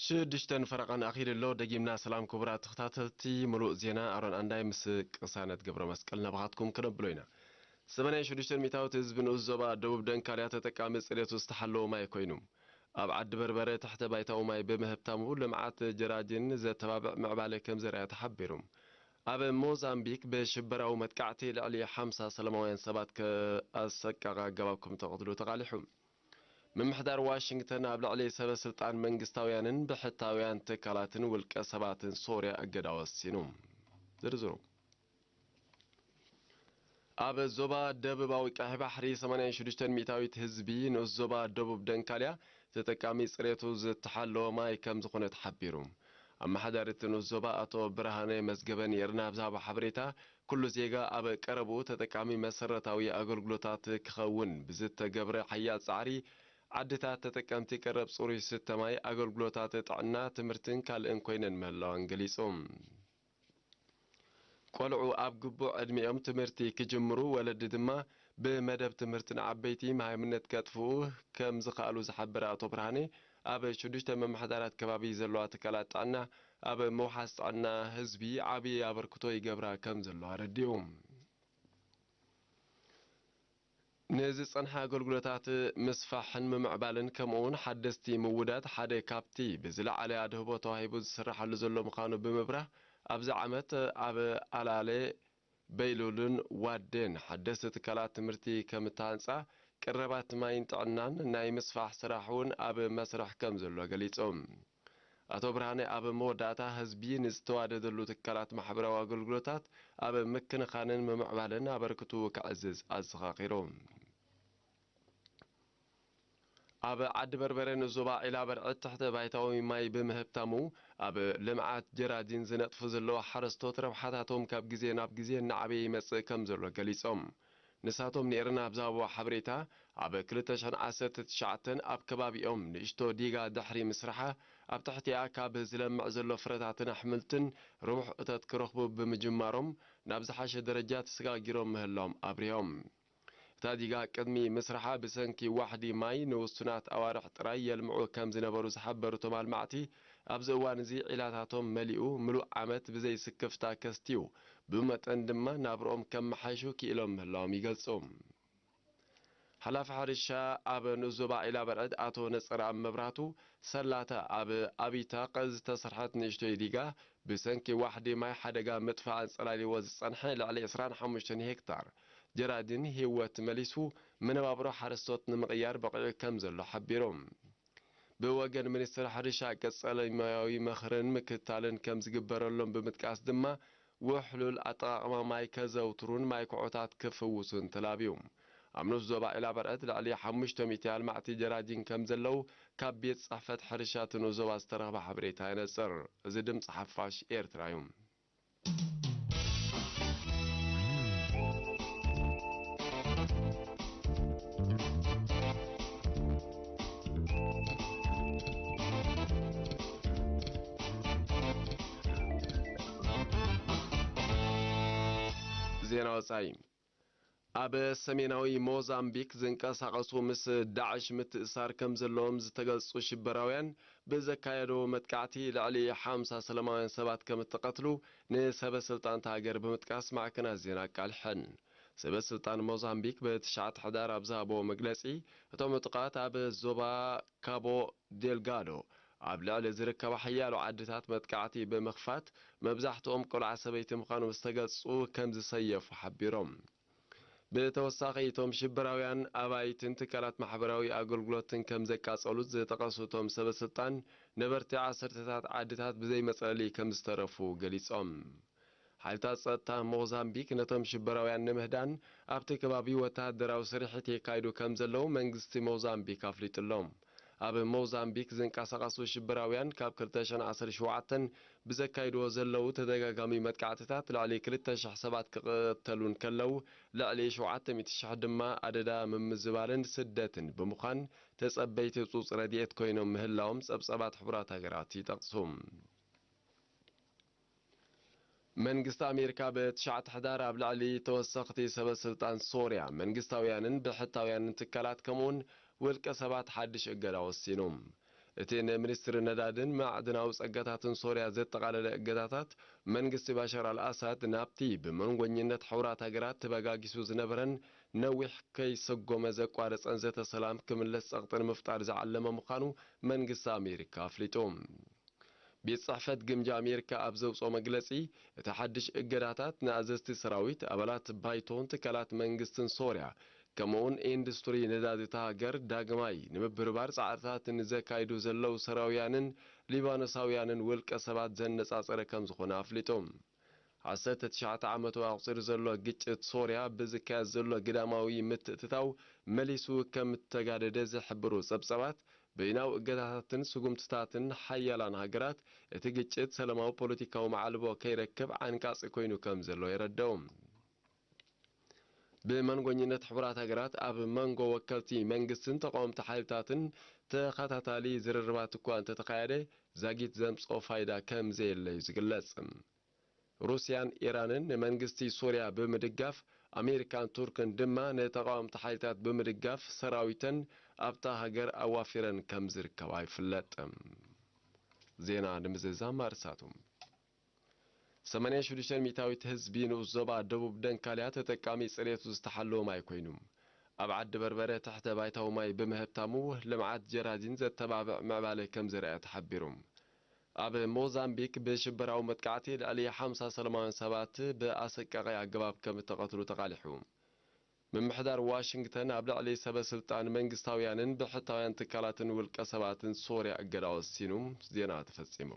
ሽዱሽተን ፈረቓን ኣኺሉ ኣሎ። ደጊምና ሰላም ክቡራት ተኸታተልቲ፣ ምሉእ ዜና ኣሮን ኣንዳይ ምስ ቅሳነት ገብረ መስቀል ናባኻትኩም ክነብሎ ኢና። ሰማንያ ሽዱሽተ ሚእታዊት ህዝቢ ንኡስ ዞባ ደቡብ ደንካልያ ተጠቃሚ ጽሬቱ ዝተሓለወ ማይ ኮይኑ፣ ኣብ ዓዲ በርበረ ትሕተ ባይታዊ ማይ ብምህብታሙ ልምዓት ጀራዲን ዘተባብዕ ምዕባለ ከም ዘርኣየ ተሓቢሩ። ኣብ ሞዛምቢክ ብሽበራዊ መጥቃዕቲ ልዕሊ ሓምሳ ሰላማውያን ሰባት ከ-፣ ኣሰቃቒ ኣገባብ ከም ተቐትሉ ተቓሊሑ። ምምሕዳር ዋሽንግተን ኣብ ልዕሊ ሰበ ስልጣን መንግስታውያንን ብሕታውያን ትካላትን ውልቀ ሰባትን ሶርያ እገዳ ወሲኑ። ዝርዝሩ። ኣብ ዞባ ደቡባዊ ቀይሕ ባሕሪ ሰማንያ ሽዱሽተ ሚእታዊት ህዝቢ ንኡስ ዞባ ደቡብ ደንካልያ ተጠቃሚ ጽሬቱ ዝተሓለወ ማይ ከም ዝኾነ ተሓቢሩ። ኣመሓዳሪ እቲ ንኡስ ዞባ ኣቶ ብርሃነ መዝገበ ንኤርና ኣብ ዝሃቦ ሓበሬታ፣ ኩሉ ዜጋ ኣብ ቀረብኡ ተጠቃሚ መሰረታዊ ኣገልግሎታት ክኸውን ብዝተገብረ ሓያል ጻዕሪ፣ ዓድታት ተጠቀምቲ ቀረብ ጽሩይ ስተ ማይ፣ ኣገልግሎታት ጥዕና፣ ትምህርትን ካልእን ኮይነን ምህላወን ገሊጹ። ቆልዑ ኣብ ግቡእ ዕድሚኦም ትምህርቲ ክጅምሩ፣ ወለዲ ድማ ብመደብ ትምህርቲ ንዓበይቲ መሃይምነት ከጥፍኡ ከም ዝኸኣሉ ዝሓበረ ኣቶ ብርሃኔ፣ ኣብ ሽዱሽተ ምምሕዳራት ከባቢ ዘለዋ ትካላት ጥዕና ኣብ ምውሓስ ጥዕና ህዝቢ ዓብዪ ኣበርክቶ ይገብራ ከም ዘለዋ ኣረዲኡ። ንዝጸንሐ ኣገልግሎታት ምስፋሕን ምምዕባልን ከምኡውን ሓደስቲ ምውዳድ ሓደ ካብቲ ብዝለዓለ ኣድህቦ ተዋሂቡ ዝስራሓሉ ዘሎ ምዃኑ ብምብራህ፣ ኣብዚ ዓመት ኣብ ኣላሌ፣ በይሉልን ዋዴን ሓደስቲ ትካላት ትምህርቲ ከም እተሃንጻ፣ ቀረባት ማይን ጥዕናን ናይ ምስፋሕ ስራሕ እውን ኣብ መስርሕ ከም ዘሎ ገሊጹ። ኣቶ ብርሃነ ኣብ መወዳእታ፣ ህዝቢ ንዝተዋደደሉ ትካላት ማሕበራዊ ኣገልግሎታት ኣብ ምክንኻንን ምምዕባልን ኣበርክቱ ከዕዝዝ ኣዘኻኺሩ። ኣብ ዓዲ በርበረ ንዞባ ዒላ በርዕድ ትሕተ ባይታዊ ማይ ብምህብታሙ፣ ኣብ ልምዓት ጀራዲን ዝነጥፉ ዘለዉ ሓረስቶት ረብሓታቶም ካብ ግዜ ናብ ግዜ እናዓበየ ይመጽእ ከም ዘሎ ገሊጾም። ንሳቶም ንኤረና ኣብ ዝሃብዎ ሓበሬታ፣ ኣብ ክልተ ሽሕን ዓሰርተ ትሽዓተን ኣብ ከባቢኦም ንእሽቶ ዲጋ ድሕሪ ምስራሓ፣ ኣብ ትሕቲኣ ካብ ዝለምዕ ዘሎ ፍረታትን ኣሕምልትን ርቡሕ እቶት ክረኽቡ ብምጅማሮም፣ ናብ ዝሓሸ ደረጃ ተሰጋጊሮም ምህላዎም ኣብሪሆም። እታ ዲጋ ቅድሚ ምስራሓ ብሰንኪ ዋሕዲ ማይ ንውሱናት ኣዋርሕ ጥራይ የልምዑ ከም ዝነበሩ ዝሓበሩ እቶም ኣልማዕቲ፣ ኣብዚ እዋን እዚ ዒላታቶም መሊኡ ምሉእ ዓመት ብዘይ ስክፍታ ከስትዩ፣ ብመጠን ድማ ናብርኦም ከመሓይሹ ክኢሎም ምህላዎም ይገልጹ። ሓላፊ ሕርሻ ኣብ ንኡስ ዞባ ዒላ በርዕድ ኣቶ ነጸረኣብ መብራህቱ፣ ሰላታ ኣብ ኣቢታቕ ዝተሰርሐት ንእሽቶይ ዲጋ ብሰንኪ ዋሕዲ ማይ ሓደጋ ምጥፋእ ኣንጸላልይዎ ዝጸንሐ ልዕሊ ዕስራን ሓሙሽተን ሄክታር ጀራዲን ህይወት መሊሱ፣ መነባብሮ ሓረስቶት ንምቕያር በቒዑ ከም ዘሎ ሓቢሩ። ብወገን ሚኒስትሪ ሕርሻ፣ ቀጸለ ሞያዊ ምኽርን ምክትታልን ከም ዝግበረሎም ብምጥቃስ ድማ፣ ውሕሉል ኣጠቓቕማ ማይ ከዘውትሩን ማይ ኩዖታት ክፍውሱን ተላብዩ። ኣብ ንኡስ ዞባ ዒላ በርዕድ ልዕሊ ሓሙሽተ ሚእቲ ኣልማዕቲ ጀራዲን ከም ዘለዉ ካብ ቤት ጽሕፈት ሕርሻ እቲ ንኡስ ዞባ ዝተረኽበ ሓበሬታ የነጽር። እዚ ድምጺ ሓፋሽ ኤርትራ እዩ። ዜና ወጻኢ። ኣብ ሰሜናዊ ሞዛምቢክ ዝንቀሳቐሱ ምስ ዳዕሽ ምትእሳር ከም ዘለዎም ዝተገልጹ ሽበራውያን ብዘካየዶ መጥቃዕቲ ልዕሊ ሓምሳ ሰላማውያን ሰባት ከም እተቐትሉ ንሰበ ስልጣን እታ ሃገር ብምጥቃስ ማዕከናት ዜና ኣቃሊሐን። ሰበ ስልጣን ሞዛምቢክ ብትሽዓተ ሕዳር ኣብ ዝሃቦ መግለጺ፣ እቶም ዕጡቓት ኣብ ዞባ ካቦ ዴልጋዶ ኣብ ልዕሊ ዝርከባ ሓያሎ ዓድታት መጥቃዕቲ ብምኽፋት፣ መብዛሕትኦም ቆልዓ ሰበይቲ ምዃኖም ዝተገልጹ ከም ዝሰየፉ ሓቢሮም። ብተወሳኺ፣ እቶም ሽበራውያን ኣባይትን ትካላት ማሕበራዊ ኣገልግሎትን ከም ዘቃጸሉ ዝጠቐሱ እቶም ሰበ ስልጣን፣ ነበርቲ ዓሰርተታት ዓድታት ብዘይ መጽለሊ ከም ዝተረፉ ገሊጾም። ሓይልታት ጸጥታ ሞዛምቢክ ነቶም ሽበራውያን ንምህዳን ኣብቲ ከባቢ ወተሃደራዊ ስርሒት የካይዱ ከም ዘለዉ መንግስቲ ሞዛምቢክ ኣፍሊጡ ኣሎ። ኣብ ሞዛምቢክ ዝንቀሳቐሱ ሽበራውያን ካብ ክልተ ሽሕን ዓሰርተ ሸውዓተን ብዘካይድዎ ዘለዉ ተደጋጋሚ መጥቃዕትታት ልዕሊ ክልተ ሽሕ ሰባት ክቕተሉ እንከለዉ፣ ልዕሊ ሸውዓተ ሚእቲ ሽሕ ድማ ኣደዳ ምምዝባልን ስደትን ብምዃን ተጸበይቲ ህጹጽ ረድኤት ኮይኖም ምህላዎም ጸብጸባት ሕቡራት ሃገራት ይጠቕሱ። መንግስቲ ኣሜሪካ ብትሽዓተ ሕዳር ኣብ ልዕሊ ተወሰኽቲ ሰበ ስልጣን ሶርያ፣ መንግስታውያንን ብሕታውያንን ትካላት ከምኡውን ውልቀ ሰባት ሓድሽ እገዳ ወሲኑ። እቲ ንሚኒስትሪ ነዳድን ማዕድናዊ ጸጋታትን ሶርያ ዘጠቓለለ እገዳታት፣ መንግስቲ ባሻር ኣልኣሳድ ናብቲ ብመንጎኝነት ሕቡራት ሃገራት ተበጋጊሱ ዝነበረን ነዊሕ ከይሰጎመ ዘቋረጸን ዘተ ሰላም ክምለስ ጸቕጢ ንምፍጣር ዝዓለመ ምዃኑ መንግስቲ ኣሜሪካ ኣፍሊጡ። ቤት ጽሕፈት ግምጃ ኣሜሪካ ኣብ ዘውጽኦ መግለጺ፣ እቲ ሓድሽ እገዳታት ንኣዘዝቲ ሰራዊት፣ ኣባላት ባይቶን ትካላት መንግስትን ሶርያ፣ ከምኡውን ኢንዱስትሪ ነዳዲ እታ ሃገር ዳግማይ ንምብርባር ጻዕርታት ንዘካይዱ ዘለዉ ሶርያውያንን ሊባኖሳውያንን ውልቀ ሰባት ዘነጻጸረ ከም ዝኾነ ኣፍሊጡ። ዓሰርተ ትሽዓተ ዓመቱ ኣቑጺሩ ዘሎ ግጭት ሶርያ ብዝካየድ ዘሎ ግዳማዊ ምትእትታው መሊሱ ከም እተጋደደ ዝሕብሩ ጸብጻባት፣ በይናዊ እገዳታትን ስጉምትታትን ሓያላን ሃገራት፣ እቲ ግጭት ሰላማዊ ፖለቲካዊ መዓልቦ ከይረክብ ዓንቃጺ ኮይኑ ከም ዘሎ የረድኡ። ብመንጎኝነት ሕቡራት ሃገራት ኣብ መንጎ ወከልቲ መንግስትን ተቃወምቲ ሓይልታትን ተኸታታሊ ዝርርባት እኳ እንተተኻየደ፣ ዛጊት ዘምጽኦ ፋይዳ ከም ዘየለ እዩ ዝግለጽ። ሩስያን ኢራንን ንመንግስቲ ሶርያ ብምድጋፍ፣ ኣሜሪካን ቱርክን ድማ ንተቃወምቲ ሓይልታት ብምድጋፍ ሰራዊተን ኣብታ ሃገር ኣዋፊረን ከም ዝርከባ ይፍለጥ። ዜና ንምዝዛም ኣርሳቱ። ሰማንያ ሽዱሽተ ሚእታዊት ህዝቢ ንኡስ ዞባ ደቡብ ደንካልያ ተጠቃሚ ጽሬቱ ዝተሓለወ ማይ ኮይኑ፣ ኣብ ዓዲ በርበረ ትሕተ ባይታዊ ማይ ብምህብታሙ ልምዓት ጀራዚን ዘተባብዕ ምዕባለ ከም ዝረኣ ተሓቢሩ። ኣብ ሞዛምቢክ ብሽበራዊ መጥቃዕቲ ልዕሊ ሓምሳ ሰላማውያን ሰባት ብኣሰቃቒ ኣገባብ ከም እተቐትሉ ተቓሊሑ። ምምሕዳር ዋሽንግተን ኣብ ልዕሊ ሰበ ስልጣን መንግስታውያንን ብሕታውያን ትካላትን ውልቀ ሰባትን ሶርያ እገዳ ወሲኑ። ዜና ተፈጺሙ።